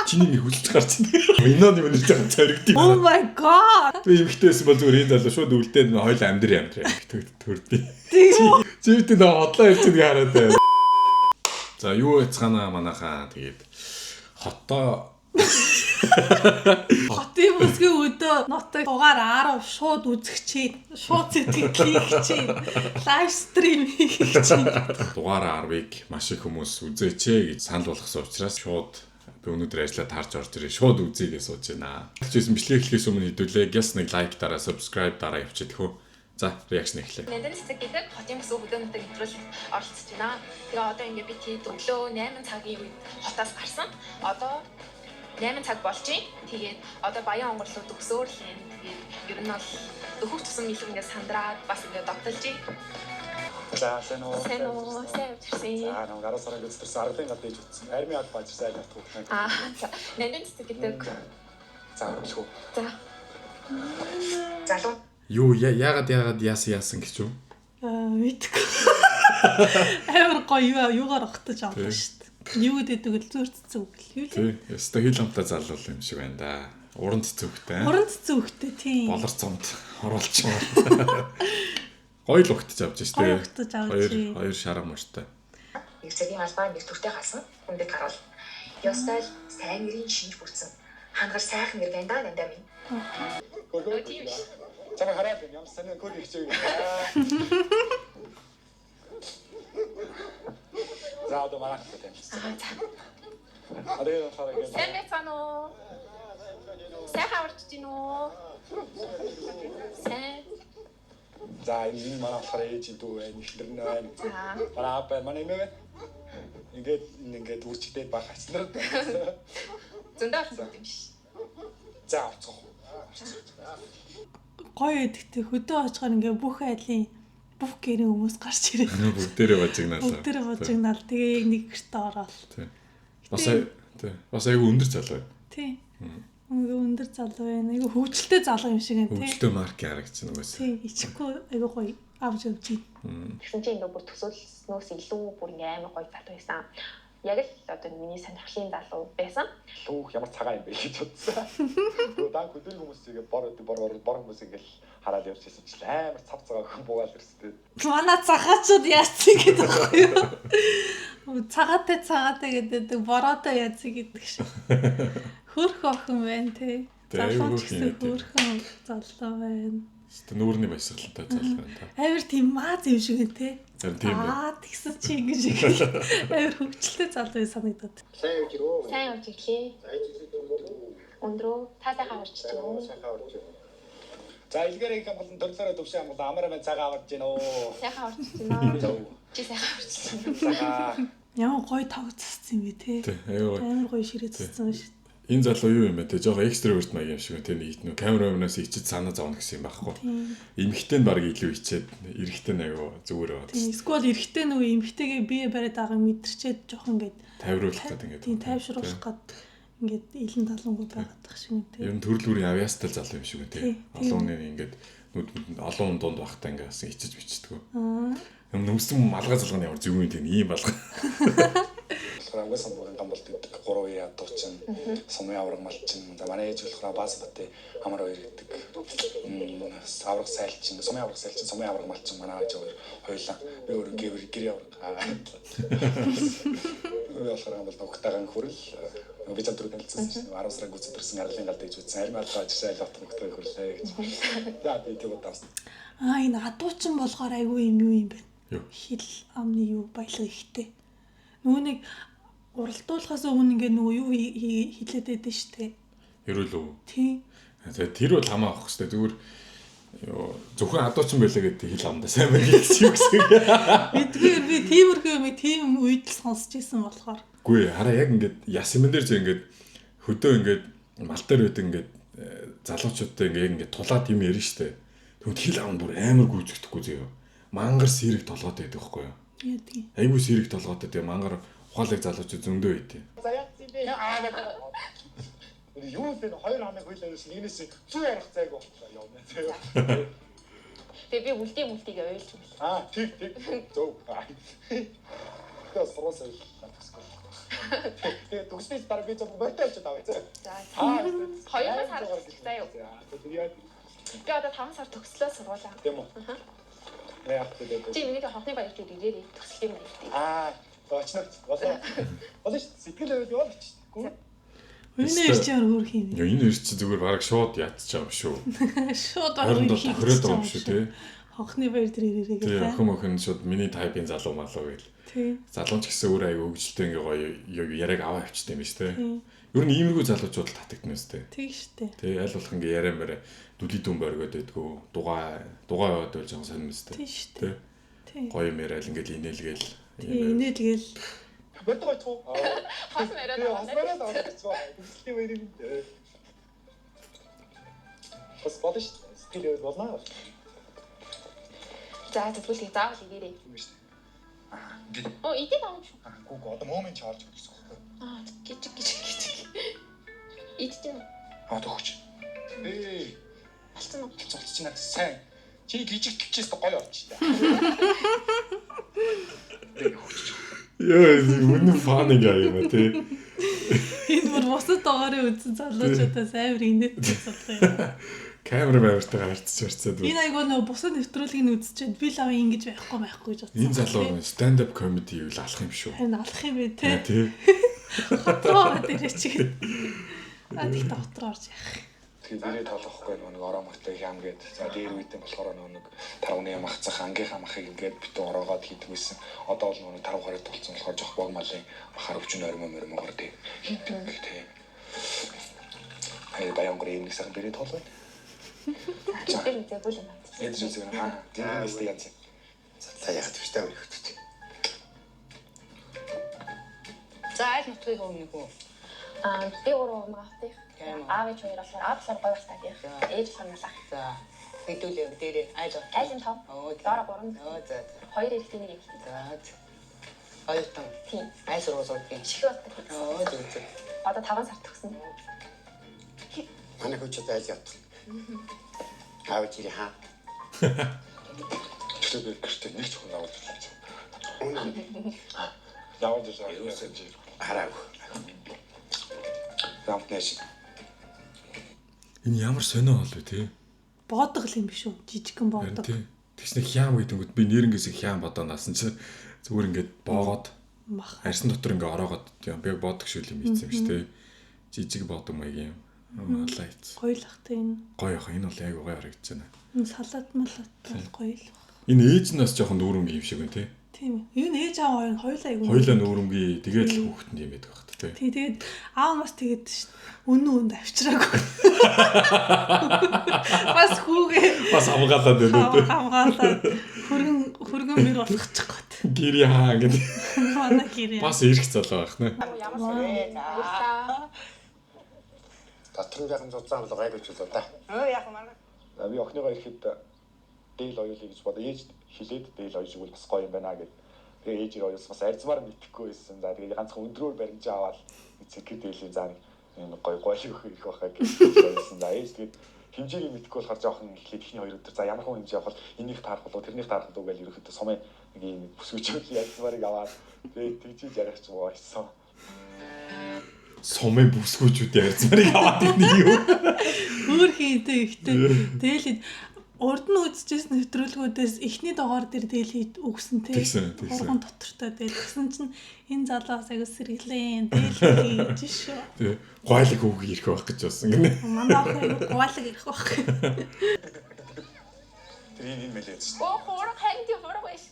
Чиний нэг хүлж гарч ирнэ. Минон юм нэр жоохон зоригдгийг. Oh my god. Би эмхтэйсэн бол зүгээр энэ залуу шууд үлдээд хоёул амьдр амьдр төрдөө. Тийм үү? Чивтэй нөө хотлоо ирж байгааг хараад байна. За юу яцгаана манайхаа тэгээд хотоо Хотын бүсгүй өдөө нотог дугаар 10 шууд үзэх чинь, шууд сэтгэл хийх чинь, live stream хийх чинь. Дугаар 10-ыг маш их хүмүүс үзээч ээ гэж санал болгосон учраас шууд би өнөөдөр ажиллаа таарч орж ирээ. Шууд үзье гэж сууж байна. Тэгчихсэн бичлэг эхлэхээс өмнө хэдүүлээ. Гяс нэг like дараа, subscribe дараа явчих хөө. За, reaction эхлэе. Нандин цэцэг гэдэг хотын бүсгүй хөдөө нутаг нэвтрүүлэгт оролцож байна. Тэгээ одоо ингээ би тэд өглөө 8 цагийн үед хотоос гарсан. Одоо 8 цаг болж байна. Тэгээд одоо баян онгор руу төгсөөр л юм. Тэгээд ер нь бол дөхөх тусам илүү ингээ сандраад бас ингээ догтолж байна. За сайн уу? Сайн уу? Сайн явчихсан. За нэг 10 сарын гүцэрсэн арлын гал дэж утсан. Арми аль баажсан айл хатгүй. Аа за Нандин цэцэг гэдэг. За өглөө. За Залуу Юу яагаад яагаад яасан яасан гэж үү? Аа мэдгүй. Амар гоё юу юугаар огтож авлаа шүү дээ. Юу гэдэг вэ? Зүр цэцэг үг л юу лээ? Тий. Ёстой хил хамтаа залуул юм шиг байна да. Уран цэцүүхтэй. Уран цэцүүхтэй тийм. Болор цомд оруулж. Гоё л угтаж авч штэ. Гоё угтаж авч. Хоёр хоёр шараа морьтой. нэг цагийн албаар нэг төртэй галсан хүндэт гарвал ёстой л сайн нэрийн шинж бүрдсэн. Хангар сайхан нэр байна да нандаа минь. Гөргөө. тийм биш. Чамайг хараад байна. Ямар сонин код ихчээ. За одоо манайх танилцсан. Аа за. Одоо энэ болохоор ингэ. Сайн байцгаана уу? Сайхан аварч гин үү? Сайн. За энэ манай болохоор ээж дүү байна, эхнэр нь байна. За. Манай аав байна, манай эмээ байна. Ингээд энэ ингээд үрчдээд баг хацнаар. Зөндөө олон юм биш. За орцгоо. Гоё гэдэгтэй хөдөө очихоор ингээ бүх айлын бүх гэрийн хүмүүс гарч ирээ. Бүгдээрээ бажигнаалаа. Бүгдээрээ бужигнаал. Тэгээ яг нэг гэртээ ороод. Тий. Бас тий. Бас айгүй өндөр залуу. Тий. Ингээ өндөр залуу байна. Айгүй хөвчлөлтэй залуу юм шиг байна тий. Хөвчлөлтэй марк харагч нүгээс. Тий, ичихгүй айгүй гоё авч явж байна. Тэгсэн чинь ингээ бүр төсөөлснөөс илүү бүр ингээ амар гоё залуу байсан. Яг л одоо миний сонирхлын залуу байсан. Лүүх ямар цагаан юм бэ гэж бодсон. Нөгөө дан хөдөө хүмүүс ингээ бор бор бор бор хүмүүс ингээл хараад явж байсан чинь амар цав цагаан хүн буугаал ирсэн. Манай цагаачууд яацсан гэдэг байхгүй юу? Цагаатай цагаатай гэдэг бороотой яацсан гэдэг шиг. Хөрх охин байна тий. Тий, Залуу айгүй ч гэсэн хөрх юм, тий. хөрхөн залуу байна. Тэ нүүрний баясгалантай залуу байна та. Амар тийм мааз юм шиг байна тий. Харин тийм байна. Аа тэгсэн чи ингэж шиг. Амар хөвчлөлтэй залуу юм санагдаад. Сайн явж ирөө. Сайн явж ирлээ. За ээж өндрөө. Өндрөө та сайхан аварч гин үү? Сайхан аварч байна. За илгээрээ их амгалан төрлөөрөө төвшин амгалан амар амин цагаан аварж гин үү. Сайхан аварч гин үү? Зөв. Чи сайхан аварч гин үү? Цагаан. Ямар гоё тог цэцсэн юм бэ тий. Тий, айгүй гоё. Амар гоё ширээ цэцсэн байна шүү. Энэ залуу юу юм бэ те? Жохоо экстраверт маяг юм шиг байна те. Нэг нүү камераманаас ичиж санаа зовно гэсэн юм байхгүй. Эмэгтэй нь баг илүү ичээд, эрэгтэй нь айгүй зүгээр яваад. Тийм эсвэл эрэгтэй нөгөө эмэгтэйгээ бие бариад байгааг мэдэрчээд жоох ингээд Тайвруулах гэдэг ингээд. Тийм тайвшруулах гээд ингээд илэн талангуй байгаад тах шиг юм тий. Ер нь төрөл бүрийн авьяастай залуу юм шиг байна те. Тий, Олон хүний ингээд нүд нүдэнд олон хүн дунд байхдаа ингээд бас ичиж бичдэг. Аа Юм нүмсэн малгай залганы ямар зөв юм тийм ийм балга. болохоор ангуй самбуугийн гам болд гэдэг гурван үе ядуучин, сумын авраг малчин. За манай ээж болохоор Баас баты амар хоёр гэдэг. Авраг сайлчин, сумын авраг сайлчин, сумын авраг малчин манай ээж хоёр хоёулаа. Би өөрөө гэр гэрээ авраг. Би болохоор гам болд өгтайгаан хүрэл би чам түрүү танилцсан чинь 10 сарын гүцэд төрсэн арлын гал дэж үзсэн. Арми алгаа ажиж айл отон өгтайгаан хүрлээ гэж. За би тэг удаас. Аа энэ адуучин болохоор айгүй юм юу юм бэ? Юу? Хил амны юу баялаг ихтэй. Нөгөө нэг уралдуулахаас өмнө ингээд нөгөө юу хилээд байдэн штэ. Ерөөл үү. Тийм. Тэгээ тэр бол хамаа авах хэвээр зүгээр ёо зөвхөн адуучин байлаа гэдэг хил амдаа сайн байна гэж юу гэсэн. Мэдгүй би тиймэрхүү юм тийм үед л сонсч исэн болохоор. Үгүй хараа яг ингээд яс юм дээр ч ингээд хөдөө ингээд мал дээр байдаг ингээд залуучуудтай ингээд яг ингээд тулаад юм ярина штэ. Тэгвэл хил ам бүр амар гүйцэгдэхгүй зөө. Мангар сэрэг толгойтой байдаг байхгүй юу? Яа тийм. Айгүй сэрэг толгойтой тэгээ мангар ухаалаг залуучууд зөндөө байд. За яц юм бэ? Аа. Юу вэ? Хоёр хамыг хойлоо ерөөс нэгнээс зүү ярах зайг болтлоо явна. Тэгээ би үлдээ мүлдийг ойлж байна. Аа, тэг тэг. Зөв. Тэгээ сургууль соёл төгсгөл. Тэгээ төгснөж дараа би зөв морьтой авчиад авъя. За. Аа. 2 сар заа юу. За тэгээд Би одоо 5 сар төгслөө сургуулаа. тийм үү. Яах вэ? Чи миний хонхны баяр дээр ирээрэй. Төгслийн баяр дээр. Аа, очно. Болоо. Болно шүү. Сэтгэл байвал яваа ч. Гүү. Энэ хоёр чи ямар хөөрх юм Йоо, энэ хоёр чи зүгээр бараг шууд ятчих юм шүү. бэ? Шууд бараг 27 тохироод байгаа юм шүү тий. Хонхны баяр дээр ирээрэй Тий, гэдэг. охин охин шууд миний тайпын залуу малуу гэл. Тий. Залуу ч гэсэн өөр аяг хөгжилтэй ингээ гоё яриаг аваа авчтай юм биш тий. Тий. Ер нь иймэрхүү залуучууд л татагдана үстэй. Тэг штэ. Тий, аль болох ингээ яриа мэрэ дүлий дүн боргоод байдгүй, дугаа дугаа яваад байл жоохон сонир үстэй. Тий штэ. Тий. Тий. Гоё юм яриа л ингээл инээлгээл. Тий, инээлгээл Морьтой гоцгоо. Хос яриад Тэгээ байгаа. хос яриад аваад очсон. Төгслийн баярыг бас болно шүү. Сэтгэл байвал болно. За тэгвэл заавал ирээрэй. Тийм шүү. Аа, ингээд Оо идэв аа юм шүү. аа, гүү гүү одоо момент чи орж ирсэн байхгүй. Аа гिचиг гिचиг гिचиг. Идэж юм. Аа, төгч. Ээ, Алцсан уу? цогц чи надад сайн. Чи гिचигтэлчээс гоё орч та. Тэгээ хөгч. Йоо, үнэн фан ингээ юм а тий. энэ бүр бусад дугаарыг үзсэн залуучуудаас амар инээдтэй залуу юм. Камера мамертайгаа харьцаж харьцаад. Энэ айгуу нөгөө бусад нэвтрүүлгийг нь үзчихэд би лав ингэж байхгүй байхгүй гэж бодсон. Энэ залуу stand up comedy юу л алах юм шүү. Харин алах юм бэ те. Тий. Хотроо ороод ирээ чи гэд. А тэгтээ хотроо орж яах. Тэгээ дээрээ тоолохгүй нөгөө нэг ороо мортой хям гээд за дээр үедээ болохоор нөгөө нэг тарвны махцах ангийнхаа махыг ингээд битүү ороогоод хийдэг байсан. Одоо бол нөгөө нэг тарв хорой тулцсан болохоор жоох бог малын махаар өвчин орим мормогоор тий хийдэг тий. Хай баянгор юм нэг сайхан дээрээ тоолоо. Тэр үзээгүй л юм аа. Эд зүг аа тийм үстэй янз. За яагаад вэ та өрхөдөд. За айл нутгийг өмнөх үү? Аа би гурван умгаатыг. Тийм үү. Аав ээж хоёр болохоор аав болохоор гоё балтаад За. Ээж болохоор малах. За хэдүүлээ дээрээ айл Айл нь тав. Оо Доороо гурван. Оо за за. Хоёр эрэгтэй нэг эмэгтэй. За. Оюутан. Тийм. Айл сургууль сурдаг. Шихээ болдог. Оо зөв зөв. Одоо 5 сар төгснө. Манай хүүчүүд айл явдаг. Аав чирээ хаа. Тэгэхээр би гэртээ нэг ч хүн аваад ирлээ. Яваад ирлээ. Ерөөсөө хараагүй. Намт нэш. Энэ ямар сонио бол вэ тий? Боодог л юм биш үү? Жижигхэн Харин боодог. тий. Тэгснэ хям гэдэгүүд би нэрнгээсээ хям бодоо наасан чи зүгээр ингээд боогод Мах. арьсан дотор ингээ ороогод тийм би бодог шүл юм ийцэн юм шүү тий. Жижиг бодог маяг юм. Малаа ийц. Гоё л ах тэ энэ. Гоё яха энэ бол яг гоё харагдаж байна. Энэ салат малат бол гоё л бах. Энэ ээж нь бас жоохон нүүрэмгий юм шиг байна тий. Тийм ээ. Энэ ээж аав хоёр хоёулаа айгүй. Хоёулаа нүүрэмгий тэгээд л хүүхэд нь юм байдаг бах тий. Тий тэгээд аав бас тэгээд шít. Үнэн үнд авчираагүй. Бас хүүгээ Бас хамгаалаад байна тий. хамгаалаад хөргөн хөргөн мэр болгочих гээд. Гэрээ хаа гэдэг. Манай гэрээ. Бас ирэх залуу байх нэ. Ямар Вау. баярлаа. Дотор нь яхан зузаан бол гайгүй ч үлээ да. Өө яах юм аа. За би охиныгоо ирэхэд дээл оюулъя гэж бодоо ээж хилээд дээл оюуж игэл бас гоё юм байна гэд. Тэгээ ээжээр оюулсан бас арзмаар мэдэхгүй байсан. За тэгээ ганцхан өндрөөр баримжаа аваад цэнхэр дээлийн за нэг энэ гоё гоё их их байхаа гэж оюулсан. За ээж тэгээд хэмжээг мэдэхгүй болохоор жоохон эхлээд эхний хоёр өдөр за ямар хүн хэмжээ авах бол энийх таарах болов тэрнийх таарах болов гэж ерөнхийдөө сумын нэг юм бүсгүйч язмарыг аваад тэгээд тэгжиж ярих ч юм уу ойсон. Сумын бүсгүүчүүдийн арьсмарыг аваад ирнэ юу? Хөөр хийнтэй ихтэй. Дээлид урд нь үзчихсэн нэвтрүүлгүүдээс эхний дугаар дээр дээл хийж өгсөн те. Тэгсэн, тэгсэн. Хурган дотортой дээл. Тэгсэн чинь энэ залуус аягүй сэргэлэн дээл хийж шүү. Тий. Гойлог хүүг ирэх байх гэж болсон гинэ. Манай охин аягүй гуайлаг ирэх байх. Тэр энэ энэ мэлээ гэсэн. Оо хураг харин тийм хураг байж.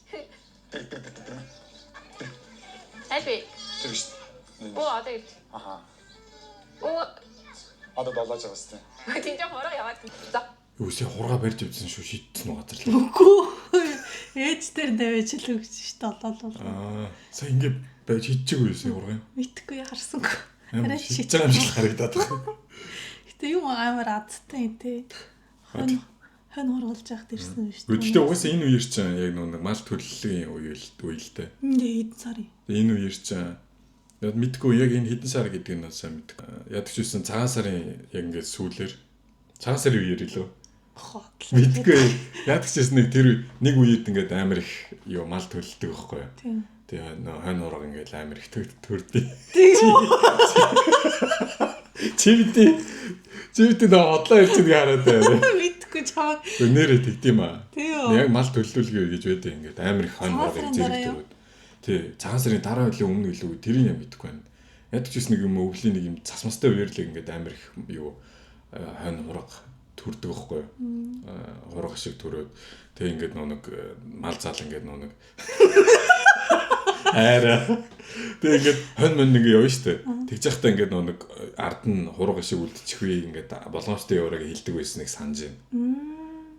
Аль бэ? Тэр биш. Оо одоо ирж. Аха. Оо Одоо долоож байгаа сте. тийм жоо хураг яваад. За. Юусе хургаа барьж явсан шүү шийдсэн үү газар л. Үгүй. Ээж дээр тавиач л өгч ш долоолол. Аа, сая ингэ байж хийчихгүй юусе хургаа юм. Мэдхгүй харсангүй. Амар Арай шийдэж байгаа юм шиг харагдаад байна. Гэтэ юм амар азтай юм те. Хонь хонь хургалж яхад ирсэн юм шүү Гэхдээ гэхдээ угаасаа энэ үеэр чинь яг нэг мал төлөллийн үе л үе л дээ. Ингээ хэдэн сар юм. Энэ үеэр чинь яг мэдгүй яг энэ хэдэн сар гэдэг нь бас сайн мэдгүй. Яадаг ч үсэн цагаан сарын яг ингээд сүүлээр цагаан сарын үеэр илүү Хотлоо. мэдгүй. Яадаг ч үсэн нэг тэр нэг үед ингээд амар их юу мал төлөлдөг байхгүй юу. Тийм. Тэгээ нөө хонь ураг ингээд амар их төрдөө. Тийм үү? Чивдээ нөө хотлоо ирж байгаа хараад байна. Мэдхгүй чамаг. Нэрээ тэгдэм аа. Тийм үү? Яг мал төллүүлгээ гэж байдаг ингээд амар их хонь Цагаан ураг сарын зэрэг дараа юу? төрөөд. Тий, цагаан сарын дараа үеийн өмнө илүү тэрийг юм мэдэхгүй байна. Ядч ч нэг юм өвлийн нэг юм цас мастай үерлэг ингээд амар их юу хонь хураг төрдөг байхгүй юу? Хураг шиг төрөөд тэгээ ингээд нөө нэг мал зал ингээд нөө нэг хайраа. Тэгээ ингээд хонь мөн нэг явна штэ. Тэгж яхад ингээд нөө нэг ард нь хураг шиг үлдчихвээ ингээд болгоомжтой яваараа хилдэг байсныг санаж байна.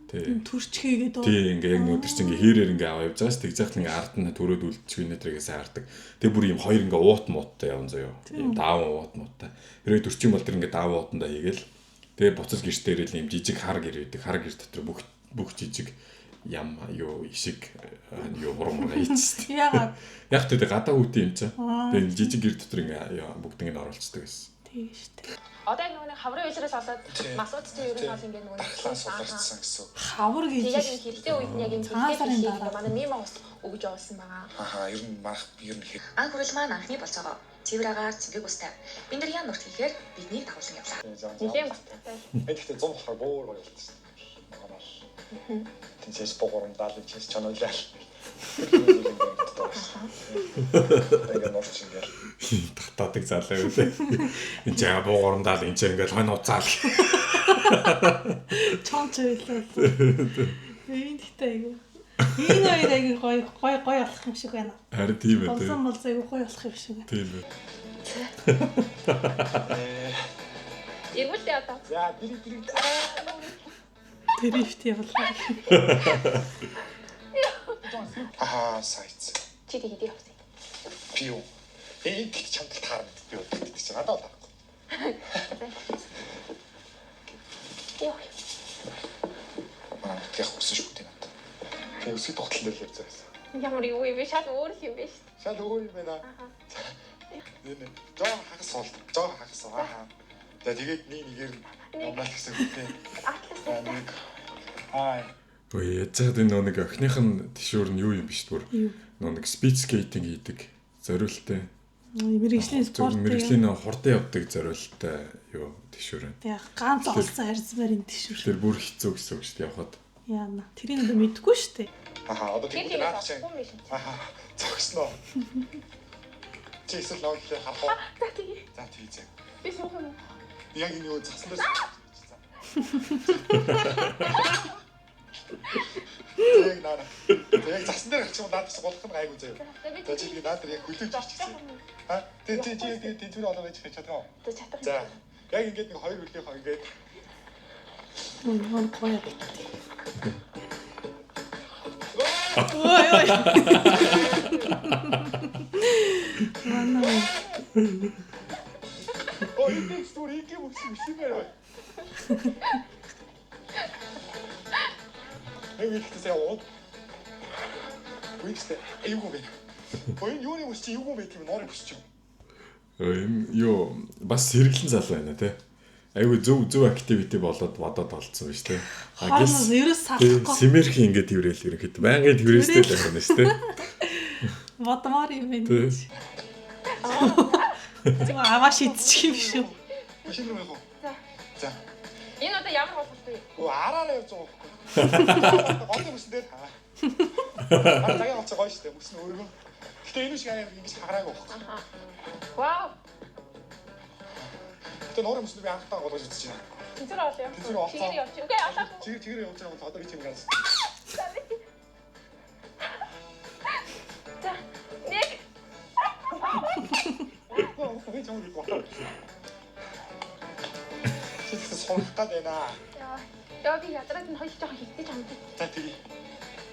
Тий. Төрчхийгээд үү? Тий, ингээ яг нөө тэр чинь ингээ хийрээр ингээ аваа явж байгаа ш. Тэгж яхад ингээ ард нь төрөөд үлдчихвээ нэтрэгээ сайн хардаг. Тэгээ бүр ийм хоёр ингээ уут мууттай явна заяо. Ийм дааван уут мууттай. Хэрвээ төрчин бол тэр ингээ дааван уутандаа хийгээл. Тэгээ буцаж гэртээ ирээл ийм жижиг хар гэр өгдөг. Хар гэр дотор бүх жижиг ям юу ишиг юу хурам мурга хийчихсэн. Яагаад? Яг тэр гадаа хүүтэн юм чинь. Тэгээ жижиг гэр дотор ингээ бүгд ингээ оруулцдаг байсан. Тийм шүү дээ. Одоо яг нөгөө нэг хаврын үйлрээс болоод Тий. масууд чинь ер нь бол ингээ нөгөө Дахлаа суларчсан гэсэн үг. Хавар гэж Тэг яг шүү энэ хэрэгтэй үед нь яг энэ Цагаан хэрэгтэй сарын бичлэгийг дараа. ингээ манай мимо ус өгж явуулсан байгаа. Ахаа, ер нь манх ер нь хэд Ан хүрэл маань анхны болцоогоо. Цэвэр агаар цэвэг устай. Бид нар ян нурт хийхээр биднийг дагуулan явлаа. Нилээн баттай. Энд гэхдээ 100 болохоор буур гоё болчихсон. Манай бол. Тэнцээс бугурамдаал чинс чонойлал. Ингээ нурч ингээл. Татаадаг залуу юу те. Энд чинь буугурамдаал энэ чинь ингээл хонь уцаал. Чонч байлаа. Энэ гэхдээ айгүй. Энэ хоёр айгүй гоё гоё гоё болох юм шиг байна. Харин тийм ээ. Болсон бол айгүй гоё болох юм шиг байна. Тийм ээ. Эргүүлээ одоо. За дэрэг дэрэг. Дрифт явлаа. Ахаа, сайц. Чи тэг хэдий явсан. Би юу? Энэ тэгт чамд л таарна би юу гэдэг чинь надад бол таарахгүй. Яа. Манай нутгийн өссөн шүү дээ надад. Би өсөй тогтол дээр л явж байгаа байсан. Ямар юу юм бэ? Шал өөр юм бэ шүү. Шал өөр юм байна. Нэ нэ. Жоо хагас бол. Жоо хагас. Аа. За тэгээд нэг нэгээр номлол гэсэн үг тийм. Атлас За нэг. Аа. Ой, яаж чад энэ нэг охиных нь тишүүр нь юу юм биш бүр. Юу? Нөө нэг спид скейтинг хийдэг зориулттай. Мэргэжлийн спорт. Мэргэжлийн нөө хурдан явдаг зориулттай юу тишүүр нь. Яг ганц олсон харьцмаар энэ тишүүр. Тэр бүр хэцүү гэсэн үг шүү дээ явхад. Яана. Тэрийг одоо мэдэхгүй шүү дээ. Ахаа, одоо Тэр тэгвэл юм наад чинь. болохгүй юм биш. Ахаа, зогсноо. Чи эсвэл ноглоо харах уу? За тэгээ. За тийзээ. Би суух юм уу? Яг энэ юу засан дээр. Яг наа. Яг засан дээр гарчих юм наад чинь гулах нь гайгүй заяа. За би За чи нэг наад дээр яг хөлөөж ирчихсэн. Ха? Тэ чи чи яг тэнцвэр олоо байж чадах юм. За чадах. За. Яг ингээд нэг хоёр хөлийнхөө ингээд Нөгөө гоё. Ой ой. Манай Ой, энэ зүгээр ингэ мөкс биш юм байна. Нэг ихтэй яваад. Үгүйстэй эйгүү бэ. Ой, энэ юуны бүс чи эйгүү бэ тийм норын бүс чи. Ой, энэ юу бас сэргэлэн залуу байна те. Айгу зөв активити болоод бодоод олцсон биш те. А хоороноос ерөөс салахгүй. Симэрхи ингээд тэрэл ерөнхийдөө байнгын тэрвэстэй л байна шүү те. Бодмоор юм байна. Тий. Зөв аваа шидчих юм шүү. Машин руу явах уу? За. За. Энэ одоо ямар болох вэ? Өө араараа явж байгаа байхгүй. Голын бүсэн дээр. Аа цагийн олцоо гоё шүү дээ. Бүс нь өөргөө. Гэтэ энэ шиг аяа ингэж хагараагүй байхгүй. Вау. Гэтэ нуурын бүсэнд би анхтаа голгож үзэж байна. Тэнцвэр оол юм. Тэнцвэр олцоо. Чигээр явчих. Үгүй олоогүй. Чигээр чигээр явж байгаа бол одоо би чим ганц. За. Нэг. Өө би чамд бодлоо. Чи тэгсэн сунах гад байна. Яа. Яа би ядраад нь хоёр жоохон хигдэж амт. За тэгье.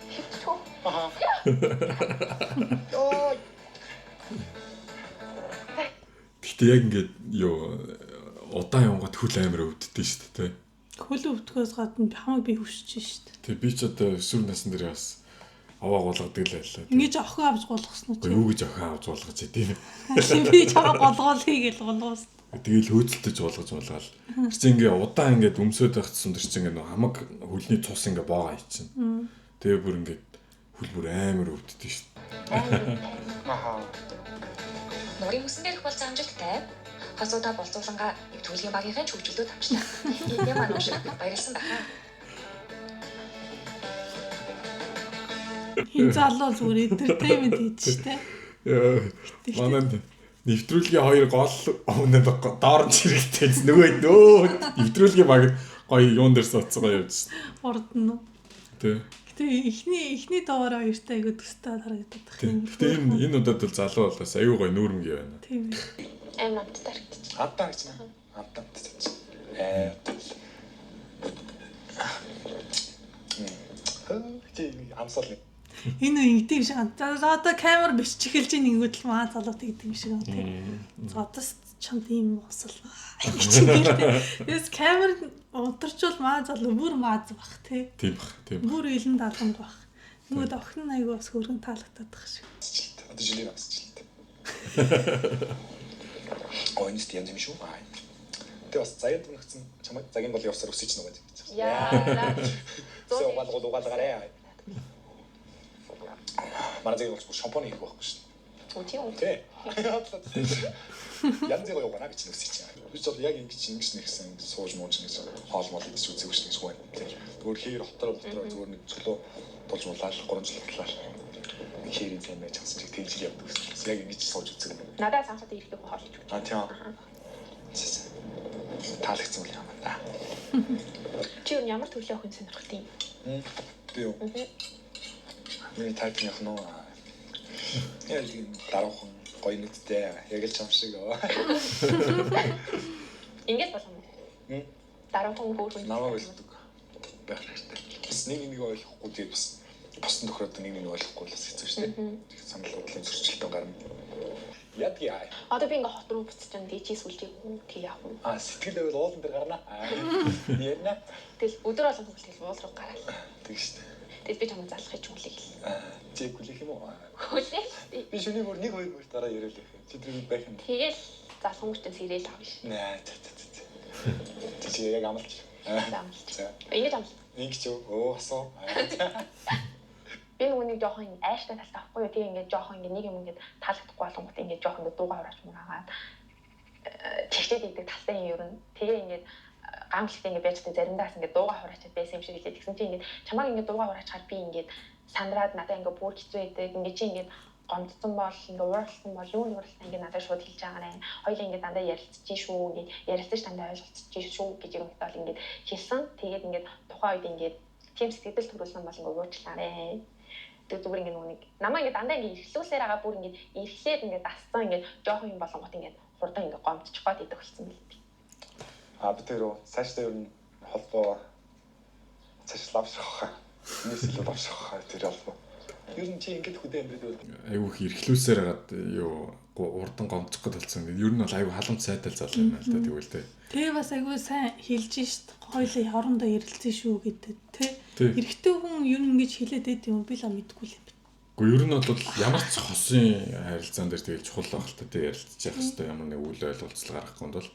Хигдчихв. Аха. Йоо. Гэтэ яг ингээд юу удаан явангууд хөл амар өвддөг шүү дээ те. Хөл өвдгөөс гадна хамаг би хөшиж шүү дээ. Тэг би ч одоо өсвөр насн дээр бас аваа гулгадаг л байлаа. Ингэж охин авч гулгасан уу Уу юу гэж охин авч гулгаж идэв. чи? Би чамаа голгоолъё гэж гулгуулсан. Тэгэл хөөцөлдөж гулгаж мулгаал. Тэр чинь ингээ удаан ингээд өмсөд байх тусам тэр чинь ингээ нөө хамаг хөлний цус ингээ боогоо хийчихнэ. Тэгээ бүр ингээд Хөл бүр амар өвддөг шүү дээ. Ахаа. Нуурын мөсөн дээрх болцсон амжилттай. Хосуудаа болцуулангаа нэвтрүүлгийн багийнхын ч хөгжилдөө тавчлаа. Эдний маань уушиг баярлсан баха. Энэ залуу зүгээр entertainment хийж штэ. Манай нэвтрүүлгийн хоёр гол өмнөд доор нь чирэгтэй. Нөгөө нөө нэвтрүүлгийн баг гоё юун дээр суудсан гоё явж шин. Урд нь. Тэ. Гэтэ эхний дугаар хоёртой айгу төстэй харагдаад байх юм. Гэтэ энэ удаад бол залуу болоос айгу гоё нүүрмэг байна. Тийм ээ. Аим амттай харагдчих. Амтаа гэж нэ. Амтаа амттай чи. Ээ. Чи амсаал. Энэ ингэдэг юм шиг. За одоо камер бичиж эхэлж ийн ингэвэл л маа залуу тэгдэг юм шиг байна тийм. За одоо чамд ийм усал гэж хэлдэг. Тэгээс камер унтарчвал маа залуу бүр мааз бах тий. Тийм бах, тийм. Бүр илэн даланг бах. Нөгөөд охин нь айгу бас хөргөн таалагдаад байх шиг. Одоо жилийн амсчлаа. Гойнст янз юм шүү. Тэгээ бас заяад өнөгцөн чамайг загин гол явсаар өсөж нүг гэж. Яа. Зөө угаал угаалгараа. Манай загин бол шампунь хийх байхгүй шин. Тийм үү? Тий. Янз бүрийн угаана гэж нүсэж чинь. Би ч бол яг ингэж ингэж нэгсэн сууж мууж нэгсэн хоол мол идэж үзээгүй шин гэсэн байна. Зүгээр хэр хотор зүгээр нэг цолоо тулж муулаад 3 жил хутлаа. Нэг хэрийн сайн байж хасан чиг тэгж л явдаг гэсэн. Яг ингэж сууж үзээгүй. Надад санхад ирэхгүй хоол хийж өгч. А тийм. Таалагдсан үл юм да. Чи юу ямар төрлийн охин сонирхолтой юм? Би юу? Миний тайп нь нөө. Яг тийм даруухан гоё нүдтэй яг л чам шиг. Ингэж болох юм уу? Даруухан хөөрхөн. Намайг ойлдог байх хэрэгтэй. Бас нэг нэг ойлгохгүй тэгээд бас бусдын тохиолдолд нэг нэг ойлгохгүй бас хэцүү шүү дээ. Тэгээд санал бодлын зөрчилдөөн гарна. Ядги аа. Одоо би ингээ хот руу буцаж чам дий чи сүлжээ тэг яах вэ? Аа сэтгэл байвал уулан дээр гарна. Ярина. Тэгэл өдөр болгон тэгэл уул руу гараал. Тэг шүү дээ. Тэгэл би чамд залхах ч хүлээх л. Чи хүлээх юм уу? Хүлээх. Би шөнийн бүр 1 2 мөрт дараа яриад байх юм. Чи тэр байх юм. Тэгэл залхам чинь сэрэл авна ш. Наа за за за. Чи яг амлч. Амлч. Ингэж амлч. Ингэж юу? Өө асуу. Би нөгөө нэг жоохон айштай талтай байхгүй юу? Тэгээ ингээд жоохон ингээд нэг юм ингээд таалагдахгүй болгонгот ингээд жоохон ингээд дуугаа хурааж мураагаад чигчээд идэг талтай юм ер нь. Тэгээ ингээд гамшигтай ингээд байж та заримдаас ингээд дуугаа хураачаад байсан юм шиг хэлээ. Тэгсэн чинь ингээд чамааг ингээд дуугаа хураачаар би ингээд сандраад надад ингээд бүр хэцүү байдаг. Ингээд чи ингээд гомдсон бол ингээд уурлсан бол юу нуурлсан ингээд надад шууд хэлж байгаа юм. Хоёлаа ингээд дандаа ярилцчих шүү. Ингээд ярилцаж дандаа ойлголцчих шүү гэж ерөнхийдөө бол ингээд хэлсэн. Тэгээд ингээд тухайн үед ингээд тийм сэтгэл төрүүлсэн бол ингээд уучлаарэ. Тэг зүгээр ингээд нөгөө нэг намаа ингээд дандаа ингээд эрхлүүлсээр байгаа бүр ингээд эрхлээд ингээд дассан ингээд жоохон юм болонгот ингээд хурдан ингээд гомдчих гоод идэх болсон юм л би. А би тэр үү цаашдаа ер нь холбоо цааш лавшрах хаа. Энэс илүү лавшрах хаа тэр холбоо. Ер нь чи ингэж хөдөө амьдраад байвал айгүй их эрхлүүлсээр хагаад юу урдан гомдчих гээд болсон. Ер нь бол айгүй халамж сайтай залуу юм байна л да тэгвэл тэ. Тэгээ бас айгүй сайн хэлж шít. Хоёлаа хоорондоо ярилцсан шүү гэдэг тэ. Эрэгтэй хүн ер нь ингэж хэлээд байд юм би л мэдгүй л юм. Гэхдээ ер нь бол ямар ч хосын харилцаан дээр тэгэл чухал байх л та тий ярилцчих явах хэрэгтэй ямар нэг үйл ойлголцол гаргахгүй бол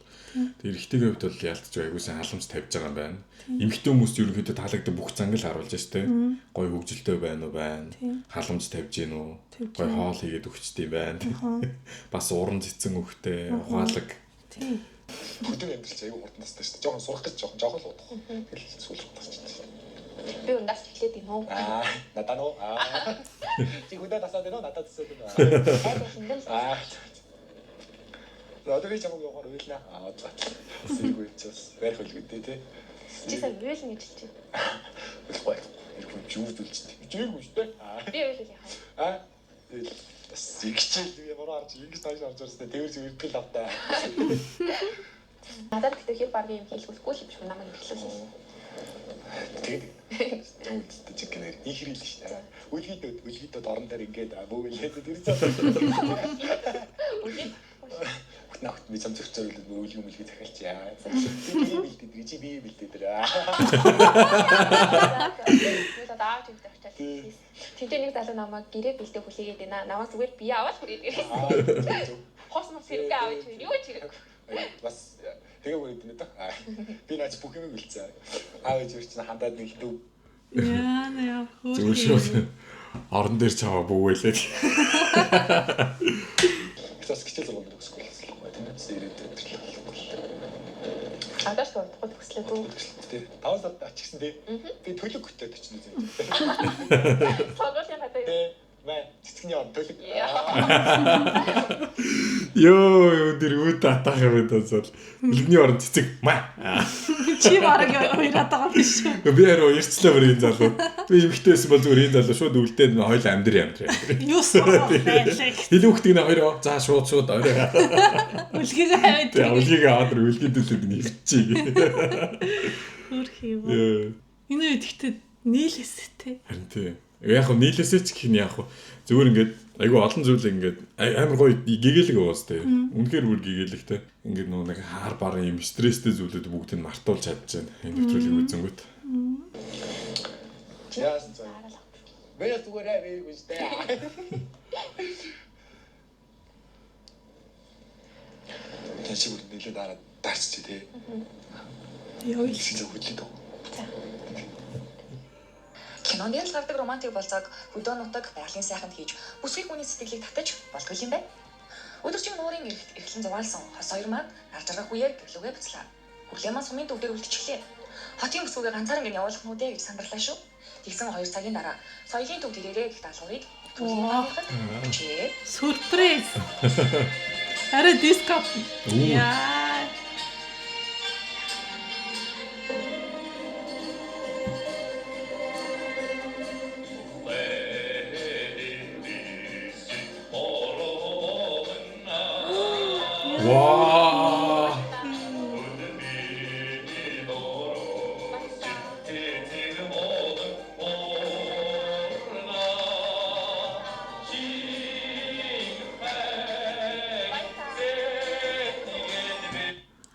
тэг эрэгтэйгийн хувьд бол ялтч айгүй сайн халамж тавьж байгаа юм байна. Эмэгтэй хүмүүст ерөнхийдөө таалагддаг бүх занг л харуулж ш тий. Гой хөгжилтэй байна уу байна. Халамж тавьж гин үү. Гой хоол хийгээд өгчтэй юм байна. Бас уран цэцэн өгтэй, ухаалаг. Тий. Хөдөө амьдрал чи айгүй хурдан тастай шүү дээ. Жохон сурах гэж жоохон л удах. Тэгэл сүүл рүү тасчих. Би ундаас эхлээд гинөө. Аа, надаа нөө. Аа. Чи хөдөө тасаад байна уу? Надад тасаад байна уу? Аа. Одоо би чамайг явахаар уйлна. Аа, за. Сэргүй чи бас барих үлгэдээ тий. Чи сая уйлна гэж хэлж байна. Уйлахгүй. Иргүй чи юу зүйлчтэй. Чи иргүй шүү дээ. Аа. Би уйлал яхаа. Аа. Тэгэл бас ингэчээл ямар харж ингэж тааш орж ирсэн. Тэвэр зүг ирдэл автай. Надад гэхдээ хэр баргийн юм хийлгүүлэхгүй л юм шиг намайг хэлүүлсэн. Тэгээд үлддэг чиг гэнээр ихрэл шүү дээ. Үлгийдүүд орон дээр ингээд бөөлээд тэр цаа. Үлгий. Нагт би чам зөрчөөрөл үлгий мүлгий захиалчаа. Би бэлдээд чи би бэлдээд. Би одоо аав чимтэй очиад. Тэмдээ нэг залуу намайг гэрээ бэлдээ хүлээгээд байна. Намайг зүгээр бие аваад хүрээд ирсэн. Хос мос хэрэггүй аваад юу ч хэрэггүй. Бас тэгээ бүрээд байна да. Би наач бүх юмыг бэлдсэн. Аав ээж чинь хандаад нэг хитүү. Яа нэ Зүгээр шууд Орон дээр чаваа бүүвэлээ. Бас хичээл сургууль төгсөхгүй л байхгүй. Тэндээс ирээд өдөрлөх болохгүй. Одоо ч удахгүй төгслөө дүү. Тий. 5 сард очихсан тий. Би төлөг хөтөд очно үзээ. Сургуулийн гадаа. Тий. Мэ цэцгний он төлөг. Йоо, тэр үе татах юм байна бол. Үлгний орон цэцэг маа. Чи бараг уяраад байгаа юм биш үү? Би харин уярчлаа бүр энэ залуу. Би эмхтэйсэн бол зүгээр энэ залуу шууд үлдээд хоёул амьдр амьдр. Юу сургууль байлаа. Хэлэн хүүхдийг нэ хоёроо. За шууд шууд орой. Үлгийг аваад. Тэгээ үлгийг аваад үлгийн төлөв нэвчээ. Хөрх юм. Энэ үед ихтэй нийлээсэй те. Харин тий. Яг хөө нийлээсэй ч гэх нь яг хөө зүгээр ингээд айгүй олон зүйл ингээд амар гоё гэгээлэг уус те. Үнэхээр бүр гэгээлэг те. Ингээд нөгөө нэг хаар барын юм стресстэй зүйлүүд бүгдийг мартуулж чадчихна. Энэ нэвтрүүлгийг үзэнгүүт. Яасан заа. Би зүгээр аваагүй штэ. Тэн шиг бүр нэлээд дараа дарччих тий. Йоо. Шиг хөдлөд. Кинонд л гардаг романтик болцоог хөдөө нутаг байгалийн сайханд хийж бүсгүй хүний сэтгэлийг татаж болдгоо юм байна. Өдөржин нуурын эрхт эрхлэн зугаалсан хос хоёр маань нар жаргах үеэр гэрлүүгээ буцлаа. Хүрлээ маань сумын төв дээр үлдчихлээ. Хотын бүсгүйгээ ганцаар ингэ явуулах нүдэ гэж сандарлаа шүү. Тэгсэн 2 цагийн дараа соёлын төв дээрээ гэх даалгаврыг нэвтрүүлгийн багийнхад өчээ. Сюрприз. Арай диско. Яа. Ваа.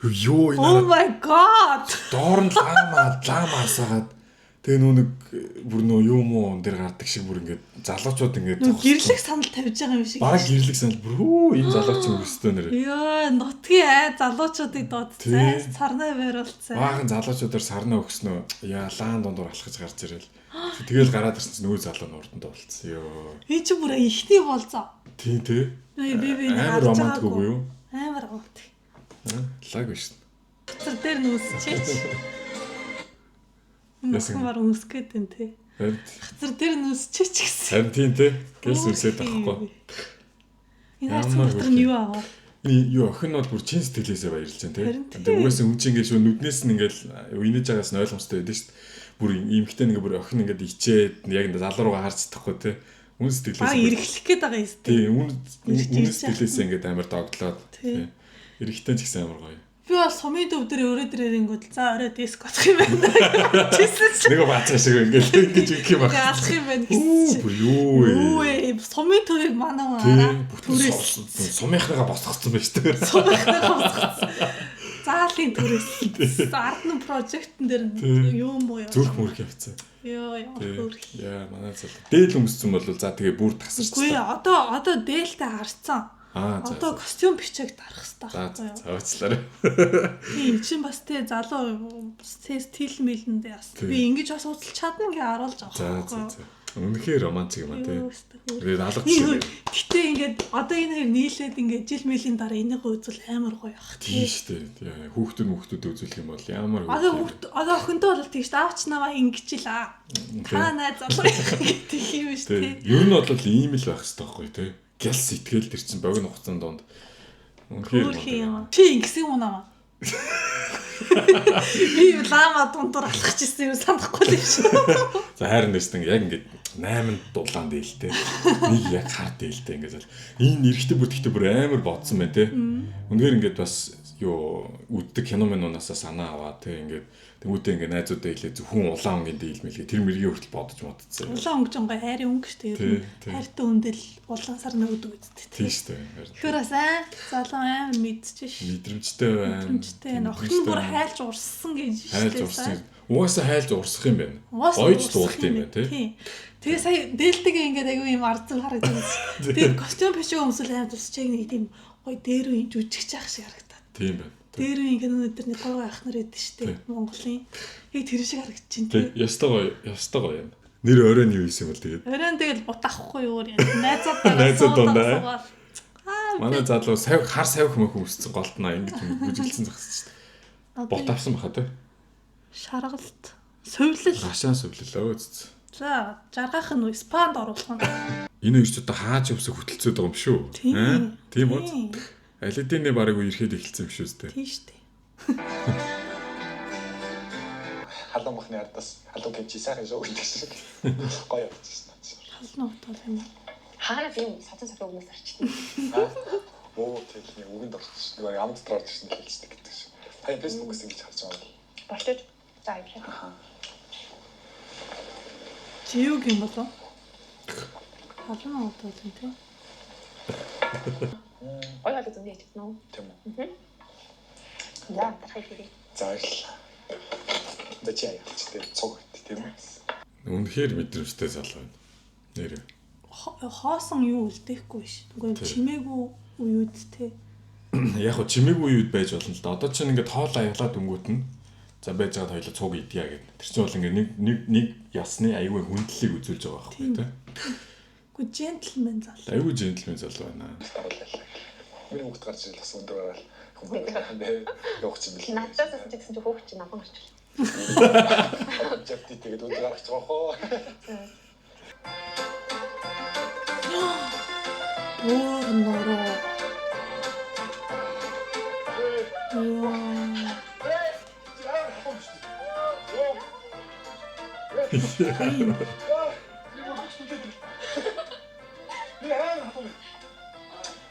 Йоо энэ Oh my god. доор нь лама лама асаагаад тэгээ нөө нэг бүр нөө юм уу дээр гардаг шиг бүр ингээд залуучууд ингээд Гэрлэх санал тавьж байгаа юм шиг. Бараг гэрлэх санал бүр хүү энэ залууч юм өстөө нэр. Йоо, нутгийн ай залуучуудыг дуудсан. Сарнай байруулсан. Баахан залуучуудаар сарнаа өгснөө. Яа лаан дундуур алхаж гарч ирэл. Тэгэл гараад ирсэн чинь нөгөө залуу нь урданд уулцсан. Йоо. Энэ чинь бүр ихний болцоо. Тийм тий. Би би Амар романтик үгүй юу? Амар романтик. Лаг биш. Цар дээр нь үсчээч. Яасан? Махмар өмсөх гээд байна те. Харин Хацар дээр нь үсчээч гэсэн. харин тийм тий. Гэлс үсээд авахгүй. Энэ хайрцаг дотор нь юу аваа? Энэ юу охин нь бол бүр чин сэтгэлээсээ баярлж байна тий. Харин тий. Тэгээ угаасаа үн чинь ингээд шүү нүднээс нь ингээд инээж байгаас нь ойлгомжтой байдаг шүү дээ. Бүр эмхтэй нэг бүр охин ингээд ичээд яг ингээд залуу руугаа харж чадахгүй тий. Үн сэтгэлээсээ. Аа эргэлэх гээд байгаа юм Тий, үн Ирж үн ирж сэтгэлээсээ ингээд амар догтлоод Тий. тий. Эрэгтэй ч гэсэн амар гоё. Би бол сумын төв дээр өрөө дээр ирэнгүүт за орой диск болох юм байна. Чийсэн чи. Нөгөө баацаа шиг ингээд ингэж ингэх юм байна. Алах юм байна Үу гэсэн чи. бүр юу вэ? Юу вэ? Сумын төвийг манай хүн Тий, хараа. бүтэн Түрээс сумынхныгаа босгоцсон байж тээ. сумынхныгаа босгоцсон. Заалын түрээс. Ард нь прожектн дээр Тий. юу юм уу яа. Зүрх мөрх явцсан. Йоо ямар Тий. хөрх. Яа, манай залуу. Дээл өмссөн бол за тэгээ бүр Үгүй тасарчлаа. одоо дээлтэй харцсан. Аа за. Одоо костюм бичиг дарах хэрэгтэй За байхгүй юу? за уучлаарай. Тийм чинь бас те залуу бас те стил мэлэндээ бас Тий. би ингэж бас ууцлж чадна гэж харуулж байгаа За байхгүй за юу? за. Үнэхээр романтик юм а тий. Юу өстэй хөрх. Тэгээд алга Ийм жишээ. Гэтэ ингээд одоо энэ хоёр нийлээд ингээд жил мөлийн дараа энийг үзвэл амар гоё ах Тийм шүү дээ. Яа, Хүүхдүүд мөхтүүд үзүүлэх юм бол ямар Одоо хүүхд одоо охинтой бол тийм шүү дээ. Аавч намаа ингэж л аа. Та найз залуу гэдэг юм шүү Тий. дээ. Ер нь бол ийм л байх хэрэгтэй байхгүй тий. Гял сэтгэл төр чинь богино хугацаанд донд. Үнэхээр Хөөрхөн юм. Чи ингэсэн юм уу намаа? Би лама дундуур алхах гэсэн юм санахгүй л юм шүү. За хайрын дэстэн яг ингээд 8 дулаан дээлтэй. Нэг яг хар дээлтэй ингээд зал. Энэ эрэгтэй бүр тэгтээ бүр амар бодсон байна те. Үнэхээр ингээд бас юу үддэг кино минунаасаа санаа аваа те ингээд тэмүүтээ ингээд найзуудаа хэлээ зөвхөн улаан өнгийн дийл мэлгээ тэр мэргийн хүртэл бодож модцсон. Улаан өнгө жонго хайрын өнгө шүү дээ. Тий, тий. Хайртай хүндэл улаан сар нөгдөг үсттэй. Тийм шүү дээ. Харин Тэгэхээр бас аа залуу амар мэдчихэж ш. Мэдрэмжтэй байна. Мэдрэмжтэй байна. Охин нь бүр хайлж урссан гэж шүү хайлж дээ. урсан. Угаасаа хайлж урсах юм байна. Угаасаа Гоёж урсах дуулт юм байна тий. Тийм. Тэгээ сая дээлтэйгээ ингээд аягүй юм ард зүг харагдсан. Тэгээ костюм бичиг өмсөл аим тусчиг нэг тийм гоё дээр үеийн жүжигч ах шиг харагдаад. Тийм байна. Дээр үеийн кинонууд дээр нэг гоё гоё ах нар байдаг шүү дээ. Тий. Монголын. Яг тэр шиг харагдчихээн Тий, тий. ёстой гоё, ёстой гоё юм. Нэр оройн юу хийсэн бол тэгээд. Оройн тэгэл бут авахгүй юу юм. Найзуудаа Найзууд дундаа. Аа Манай залуу савх хар савх мөх өмссөн голтноо ингэж бүжиглсэн зогссон шүү дээ. Бут авсан баха тий. Шаргалт. Сувлал. Рашаан сувлал өө зү. За, жаргах нь спанд оруулах нь. Энэ хоёр ч одоо хааж өвсөх хөтөлцөөд байгаа юм шүү. Тийм. Аа? Тийм үү? Тийм. Алидины бараг үерхэд эхэлсэн юм шүү дээ. Тийм шүү дээ. Халуун махны ардаас халуун кимчи сайхан шоу гэдэг шиг. Гоё явчихсан надад. Халуун утал юм уу? Хаана тийм содон сохио өгнөөс арчтна. Оо тэгэл нэг үгэнд орчих. Нэг ам дотор орж ирсэн хэлчихдэг гэдэг шиг. Та Facebook-ээс ингэж харж байгаа юм. Болчих. За баярлалаа. Живг юм болов? Халуун утал юм тий. Гоё хоолой зөндөө хийж чадна уу? Тийм үү? За дарахыг хэрэг. За баярлалаа. За чи яах ч тийм цуг байт тийм үү? Үнэхээр мэдрэмжтэй залуу байна. Нэр. Хоосон юу үлдээхгүй ш. Үгүй Тийм. чимээгүй үеуд те. Яг хөө чимээгүй үед байж болно л да. Одоо чинь ингээд хоол аяглаад өнгөт нь за байж байгаад хоёлаа цуг идъя гэдэг. Тэр чинь бол ингээд нэг нэг нэг ясны аюугүй хүндлэлийг үзүүлж байгаа байхгүй тий. Үгүй джентльмен залуу. Аюугүй джентльмен залуу байна. Оруулаа. Миний хүүхд гарч ирэл бас өндөр гараал хүмүүс явах юм бэл. Надаас асууж гэсэн чи хөөх чи намхан гарч ирлээ. Жавти тэгээд өндөр гарч байгаа хоо. Буур нуруу. Яа.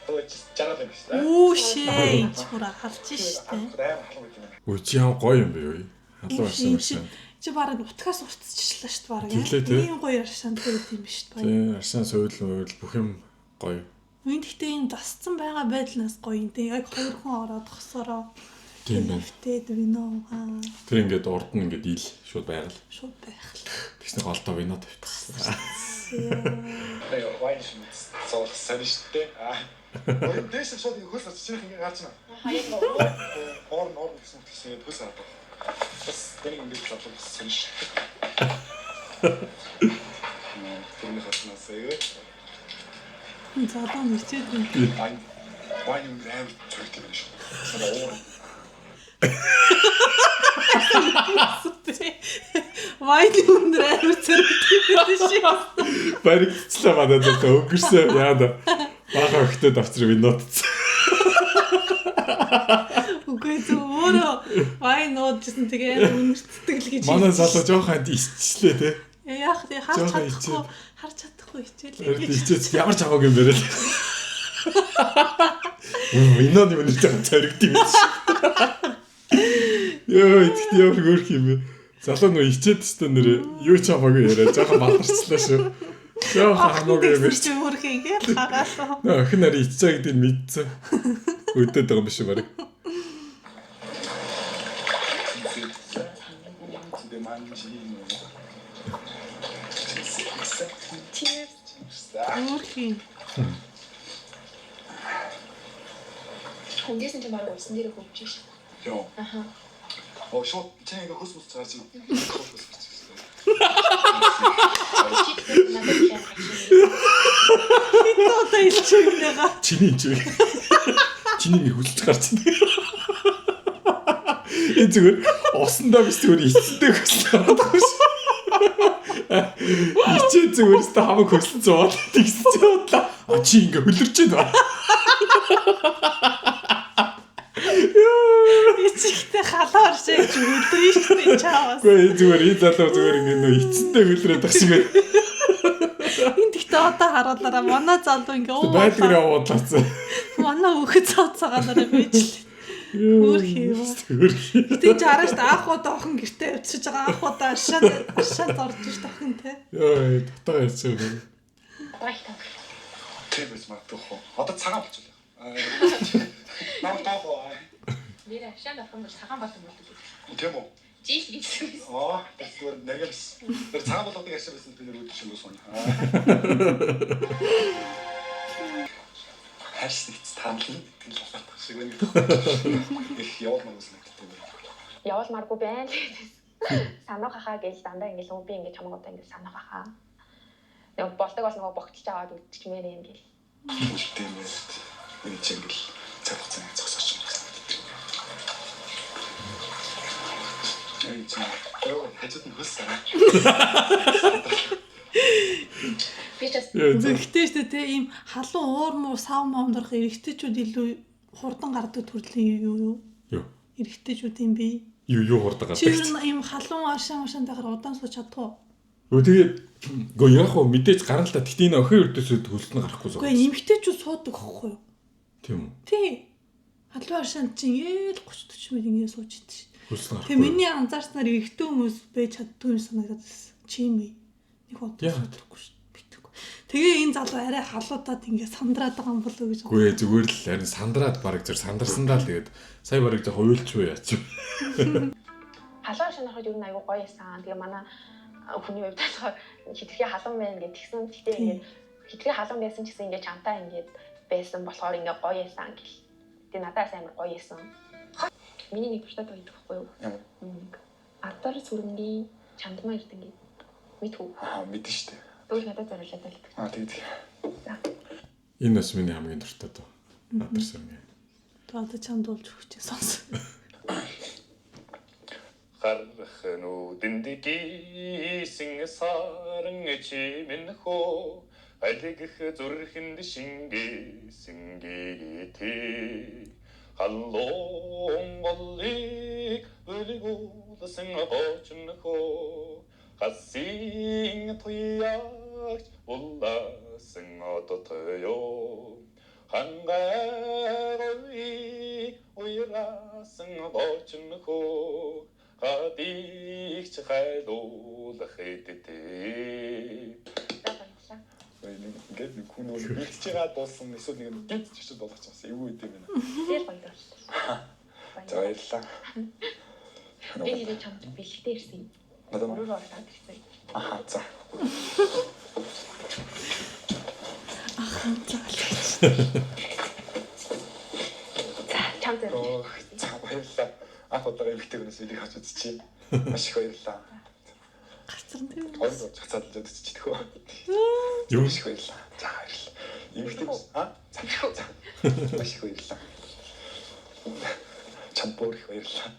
Өө чи жаргал юм биш үү? Үүшээ гэж бүр алж штэ. Амар халуун гэдэг юм. Үгүй чи яа гоё юм бэ юу? Халуун арсан Чи арсан. чи бараг утгаас уртчихлаа штэ бараг. Тэглээ, тий. Ийм гоё аршаантай байт юм биш үү? Тий, арсан сувил муул бүх юм гоё. Үн гэхдээ энэ засцсан байгаа байдлаас гоё юм тий. Яг хоёр хүн ороод хосороо. Тийм байна. Тэд вино аа Тэр ингээд урд нь ингээд ил шууд байгаль. шууд байх л. Тэгснэ голдоо вино тавьчихсан. Тэгээ вайн шин зоолох сайн шүү дээ. Аа. Ой дээш шууд ингэ хөлс авчих ингэ гарч байна. Оор ноор гэсэн үгс ингэ хөлс авах. Бас тэр ингэ залуу бас сайн шүү дээ. Тэр хатнаас аюу. Залуу мэрчээд юм. Вайн вайн юм амар цогт юм шүү. Уур. Вайн өндөр амар цэрэгтэй байдаг шиг. Баригдчлаа манай залуу өнгөрсөн яа да. Баха өгтөд авчир винотцсан. Үгүй зөв өөрөө вайн ууджсэн тэгээ амар үнэртдэг л гэж. Манай залуу жоохон исчлээ те. Яах вэ? Харж Жоохон чадахгүй, харж чадахгүй хичээлээ Өрт гэж. ичээд ямар ч хамаагүй юм бэрэл. Вино нэг нэр жоохон цоригд юм биш. Йоо, итгэл ямар хөөрх юм бэ? Залуу нөө ичээд өстө нэр юу ч хамаагүй яриа жоохон баларчлаа шүү. Жоохон хамаагүй юм Тэгсэн чи өөрхий ингээл хагаалаа. Нөө охин нарыг ичээ гэдгийг мэдсэн. Өдөөд байгаа юм биш үү барыг. 집에 만지. Cheers. Өөрхий. Хүнгээсэн чи бараг усан дээр хөвж ш. Йоо. Аха. Оо шууд чи ингэ хөлс мөс гарч ирсэн. Хөлс гарч ирсэн. Чи надад яг гарч ирсэн. Хэд удаа илчээг нэга. Чиний чи. Чиний нэг хүлж гарч ирнэ. Энэ зүгээр усандаа биш зүгээр ичсэндээ хөслөн гараад байгаа шүү. Ичээ зүгээр өстө хамаг хөслөн зовоод тэгсэн чи удлаа. А чи ингээ хөлөрч байна. Ичигтэй халаа оршээ гэж өдрийн шүү дээ чаавас. Үгүй зүгээр энэ залуу зүгээр ингээ нөө ичсэндээ хөлрөөд байгаа шиг байна. Энэ тэгтээ одоо харуулаараа манай залуу ингээ уу. Байлгаар явуулаацсан. Манай өхөд цооцоогаалаа байж л. Хөөрхий юм. Хөөрхий. Гэтэ чи хараа шүү дээ анх удаа охин гэртээ явчихж байгаа анх удаа аршаан аршаанд орж ш охин те. Йоо, дотоо ярьж байгаа юм. Баярлалаа. Тийм байж магадгүй хоо. Одоо цагаан болчихлоо. Намайг тоох уу? Нэр ашаанд авах юм бол цагаан болон болдог. Тийм үү? Жил гэсэн юм. Аа, зүгээр нэргэлс. Тэр цагаан болгодог ярьсан байсан би нэр үүдэж юм уу? Хайрс нэгц таамлан гэдэг л алаатах шиг байна. Их явуулмаар санагддаг юм. Явуулмааргүй байна л гэсэн. Санах хахаа гэж дандаа ингээл өө би ингээд чамаг одоо ингээд санах хахаа. Нэг болдог бол нөгөө богтолж аваад үдчихмээр юм гэл. Үлдээмээд энэ чинь ингээл цаг хугацааны зогсооч юм санагддаг. Энэ чинь ёо хажууд нь хөлс санаа. Би ч бас Зэгтэй штэ те ийм халуун уур муу сав момдорх эрэгтэйчүүд илүү хурдан гардаг төрлийн юу юу? Юу? Эрэгтэйчүүдийн бие. Юу хурдан Чи гардаг. ер нь ийм халуун аршаан маршаан байхаар удаан сууж чадах уу? Өө тэгээд гоо яг хөө мэдээж гарна л та. Тэгтээ энэ охин өрдөөсөө хөлс нь гарахгүй зөө. Үгүй эмэгтэйчүүд суудаг хөөхгүй юу? Тийм үү? Тий. Халуун аршаанд чинь ээл 30 40 минут ингэ сууж идэв шин. Хөлс нь гарахгүй. Тэгээ миний анзаарснаар эрэгтэй хүмүүс байж чаддгүй юм санагдаад байсан. Чи юм бэ? Нэг удаа Яагаад? суудаггүй шин. Битгэв. Тэгээ энэ залуу арай халуудаад ингэ сандраад байгаа юм болов уу гэж. Үгүй ээ, зүгээр л харин сандраад бараг зүр сандарсандаа л тэгээд сая бараг зөв хуйлчгүй яач. халуун шинахад ер нь айгүй гоё юмсан. Тэгээ манай хүний хувьд болохоор хитрхи халуун байна гэж тэгсэн. Гэтэ ингээд хитрхи халуун байсан ч гэсэн ингээд чамтай ингээд байсан болохоор ингээд гоё юмсан гэл. Тэгээ надаас амар гоё юмсан. Миний нэг дуртай дуу идэх байхгүй юу? Ямар? Нэг адар сүрэнгийн чандмаа ирдэн гээд мэдхүү. Аа мэдэн штэ. Дүүл надад зориулаад байлдаг. Аа тэгээд За. Энэ бас миний хамгийн дуртай дуу. Адар сүрэнгийн. Тэгээ одоо чамд уулж өгч сонс. Харах нүдэнд гисэн саран чимэн хөө алигх зүрхэнд шингээсэн гитээ халуун голыг бүлгүүлсэн гочин хөө хасын туягч улаасан одотойо хангарыг уйрасан гочин хөө хадигч хайлуулах эдтэй. За баярлалаа. нэг ингээд нэг хүн нөгөө бэлтэж байгаа дуусан эсвэл нэг гинт чичүүд болгочих юмсан. Эвгүй үт юм байна. Тэр гоё боллоо. За баярлалаа. Би нэрээ чамд бэлэгтэй ирсэн. Надад Өрөөр ороод ирсэн. Аха за. За чамд зориулаад. Өөх за баярлалаа. Анх удаага эмэгтэй хүнээс бэлэг авч үзчихье. Маш их баярлалаа. Гацран тийм. Хоёр зурж хацаад л үзчихдэг хөө. Юу? Маш их баярлалаа. За баярлалаа. Эмэгтэй а за за. Маш их баярлалаа. Чамд бүр их баярлалаа.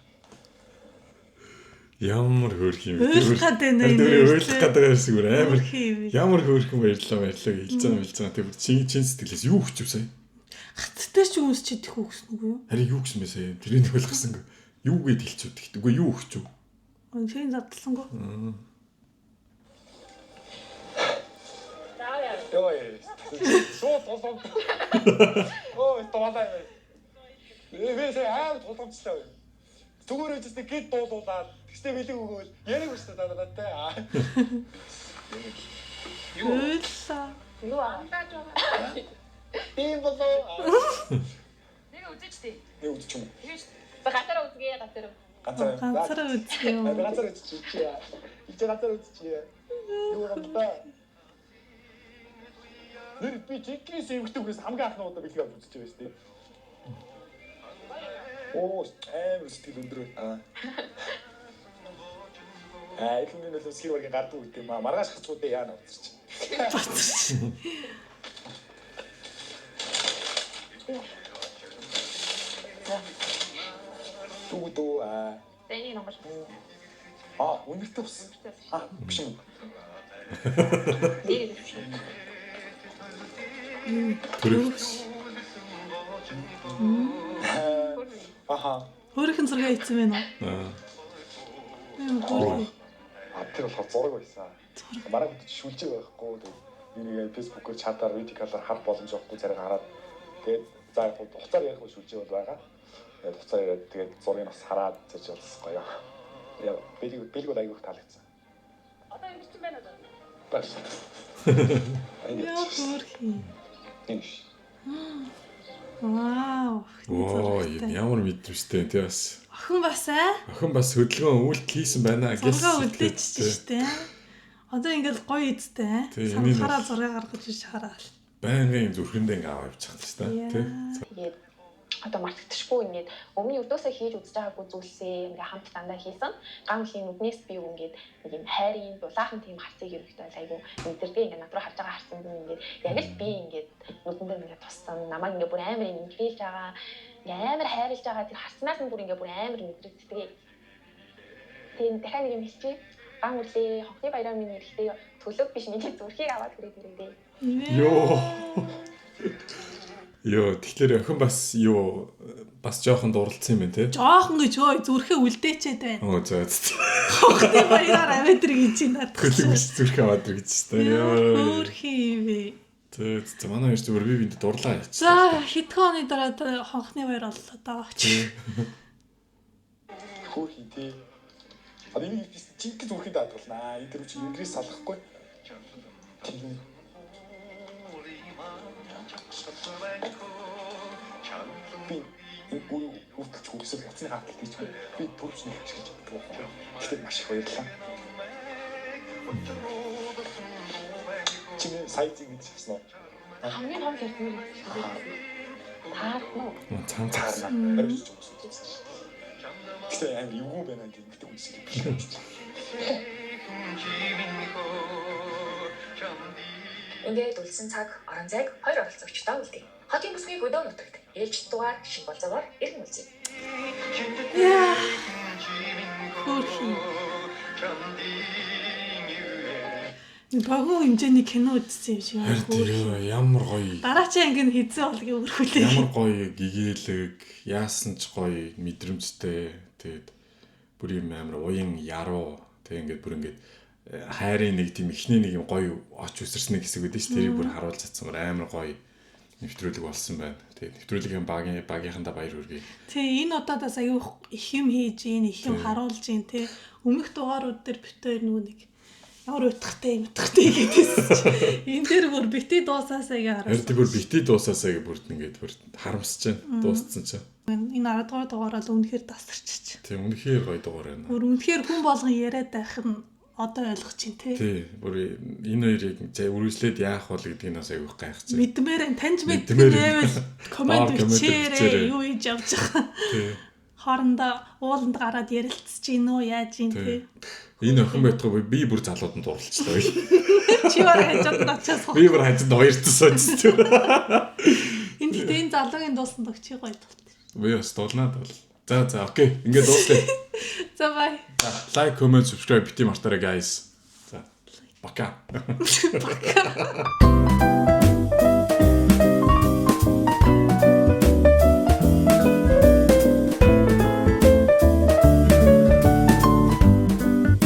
Ямар хөөрх юм бэ? Уйлах гээд байна энэ Тэр уйлах гээд байгаа юм шиг бүр амар. Хөөрхөн юм бэ? Ямар хөөрхөн баярлалаа баярлалаа гэж хэлж байгаа юм хэлж байгаа. Тэр бүр чин сэтгэлээс юу хүчв сая? Гацтай ч хүмүүс чи тэхүү гэсэн үг юу? Харин юу гэсэн бэ сая? Тэрийг ойлгосонгүй. Юу гэж хэлчихв тэгт. Үгүй юу хүчв? Тэрийг задлсангүй. Йоо. Шууд тулам. Ой, тулаа. Би сая аав тулгамжлаа. Зүгээр үжсэн гид дуулуулаад тэгсээ бэлэг өгөөл яриаг өстэй даа надтай. Уйллаа. Юу аа? Тийм болоо. Нэг үзэж тээ. Нэг үзчих юм. За ганцаараа үзгээе ганцаараа. Ганцаараа. Ганцаараа үзье юм. Би ганцаараа үзчихье. Ичээ ганцаараа үзчихье. Юу юм бэ? Нэр би жинхэнэ эмэгтэй хүнээс хамгийн анхны удаа бэлэг авч үзэж байгаа шүү дээ. Оо, амар сэтгэл өндөр байна. Аа, их хүний нөлөө сэр баргийн гардаг гэдэг юм аа. Маргааш хацгуудаа яана үзчих. Бацарч. Дүү дүү аа. За энийг онгол. Аа, үнэртэй ус. Аа, биш юм. Дээр биш. Төрөгч. Аха. Хөөрхөн зураг хийсэн байна уу? Аа. Юм хөөрхөн. А тэр болохоор зураг байсан. Манай хүн чинь шүлжээ байхгүй. Тэгээд энийг Facebook-оор чатаар, видеокалаар харах боломж байхгүй царайг хараад тэгээд за яг хуу хуцаар ярих уу шүлжээ бол байгаа. Тэгээд хуцаар яриад тэгээд зургийг бас хараад зэж болсон гоё. Яа, бэлэг бол айгүйх таалагдсан. Одоо ингэсэн байна уу? Бас. Яа хөөрхөн. Энэ ш. Вау. Оо, ямар мэдрэмжтэй тий бас. Охин бас аа. Охин бас хөдөлгөөн үйлдэл хийсэн байна гэж. Зураг үлдээчихэж штэ. Одоо ингээл гоё эзтэй. Тий, энэ нь Санахаараа зураг гаргаж ич хараал. Байнгын зүрхэндээ ингээ аваа явчих шүү дээ тий. Тэгээд Одоо мартагдчихгүй ингээд өмнө өрдөөсөө хийж үзэж байгаагүй зүйлсээ ингээ хамт дандаа хийсэн. Ган үлийн нүднээс би ингээд нэг юм хайрын дулаахан тийм харцыг ерөнхийдөө айгүй мэдэрдэг. Ингээ над руу харж байгаа харцанд нь ингээд яг л би ингээд нүдэндээ ингээд туссан намайг ингээ бүр амар юм инкрээлж байгаа, ингээ амар хайрлаж байгаа тэр харцнаас нь бүр ингээ бүр амар мэдрэгддэг. Тийм дахиад нэг юм хэлчихье. Ган үрлээ хонхны баяраар минь эрэхтэй төлөв биш миний зүрхийг аваад хүрээд ирээрээ. Йоо. Йоо, тэгэхээр охин бас юу бас жоохон дурлцсан юм байна те. Жоохон гэж өө зүрхээ үлдээчээд байна. Оо зөө зөө. Хонхны баяраар аваад ир гэж чинь надад. Төлөв биш зүрхээ аваад ир гэж шүү дээ. Йоо. Хөөрхөн юм бэ. Зөө зөө манай хоёр зүгээр би биэнд дурлаа За явчихлаа. хэдхэн оны дараа хонхны баяр боллоо даа. Хөөх хий тий. Одоо энийг жинхэнэ зүрхэнд даатгалнаа. Энэ тэр чи ингрээс салахгүй. Тийм. Би энэ үе хүртэл ч үгсэл утасны хаалтал тийчгүй. Би төрөвч нэг ашиглаж чаддаг байхгүй. Гэхдээ маш их баярлалаа. Чи сая зин гэж хэлсэн үү? Хамгийн том хэрэг юм. Таарна уу? Цаан цаарна. Таарна. Арай ч юм уу. Гэхдээ амар эвгүй байна гэдэг эмэгтэй хүн шиг биш. Ингээд үлдсэн цаг орон зайг хоёр оролцогчдоо үлдээе. Хотын бүсгүй хөдөө нутагт ээлжит дугаар шинэ болзоогоор иргэн үлзье. Яа. Хөөрхөн. Богино хэмжээний кино үзсэн юм шиг байна. Харин тэр ёо, ямар гоё. Дараачийн анги нь хэзээ болгийг өрхүүлээ. Ямар гоё гэгээлэг, яасан ч гоё мэдрэмжтэй. Тэгээд бүр юм амар уян яруу. Тэг ингээд бүр ингээд хайрын нэг тийм ихний нэг юм гоё оч үсэрсэн нэг хэсэг өгдөө ш. Тэрийг бүр харуулж чадсан бүр амар гоё нэвтрүүлэг болсон байна. Тэгээд нэвтрүүлгийн багийн багийнхандаа баяр хүргэе. Тий, энэ удаад бас аюу их юм хийж ийн, их юм Тий. харуулж ийн тий. Өмнөх дугаарууд дээр бит хоёр нөгөө нэг ямар утгатай юм утгатай гэдээсэн чи. Энэ дээр бүр бити дуусаасаа гэж Харин харуулсан. тэр бүр бити дуусаасаа гэж бүр ингээд бүр харамсаж байна. Дууссан чинь. Энэ 10 дугаар дугаар бол үнэхээр тасарчиж. Тийм үнэхээр гоё дугаар байна. Бүр үнэхээр хүн болгон яриад байх нь одоо ойлгож чинь тий. Тий, бүр энэ хоёрыг зэ үргэлжлээд яах бол гэдгийг нас айгүйх гайхаж байна. Мэдмээр энэ таньж мэддэг Мэдмээр байвал комент Доор коммент бичээрэй. бичээрэй. Юу хийж явж байгаа. Тий. Хоорондоо ууланд гараад ярилцж гин үү яаж гин тий. Энэ охин байтугай би бүр залууданд дурлцлаа. Чи бар хажууд нь очиад суух. Би бүр хажууд хоёрт суучихсан. Энэ гэхдээ энэ залуугийн дуусан дог чи гоё дуулт. Би бас дуулнаа дуул. За за окей. Ингээд дууслаа. За бай. За like, comment, subscribe бити мартаарай guys. За. Пока. Пока.